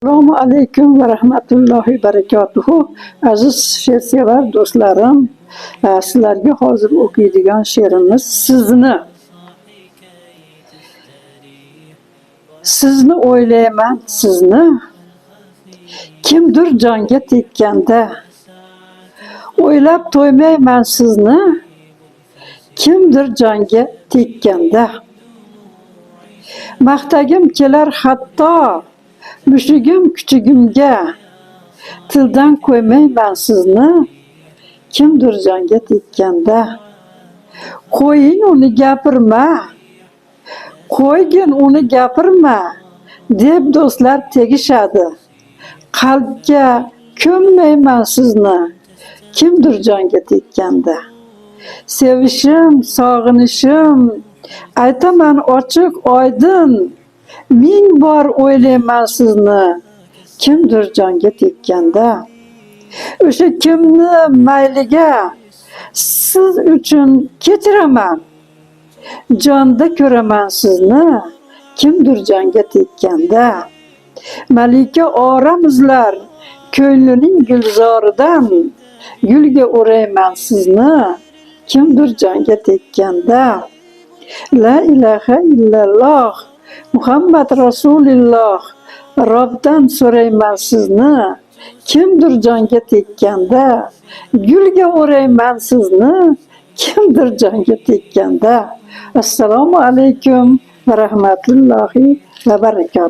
Assalomu alaykum va rahmatullohi barakatuhu. Aziz she'rsevar do'stlarim, sizlarga hozir o'qiydigan she'rimiz sizni. Sizni o'ylayman, sizni. Kimdir jonga tekkanda. O'ylab to'ymayman sizni. Kimdir jonga tekkanda. Maqtagim kelar hatto mushugim kuchugimga. Tildan qo'ymayman sizni. Kimdir jonga tekkanda. Qo'ying uni gapirma. Qo'ygin uni gapirma, deb do'stlar tegishadi. Qalbga ko'mmayman sizni. Kimdir jonga tekkanda. Sevishim, sog'inishim, aytaman ochiq oydin. Ming bor o'ylayman sizni. Kimdir jonga tekkanda. O'sha kimni mayliga siz uchun kechiraman. Jonda ko'raman sizni. Kimdir jonga tekkanda. Malika oramizlar ko'nglining gulzoridan gulga o'rayman sizni. Kimdir jonga tekkanda. La ilaha illalloh Muhammad Rasulilloh Robdan so'rayman sizni. Kimdir jonga tekkanda. Gulga o'rayman sizni. Kimdir jonga tekkanda. Assalomu alaykum va rahmatullohi va barakatuh.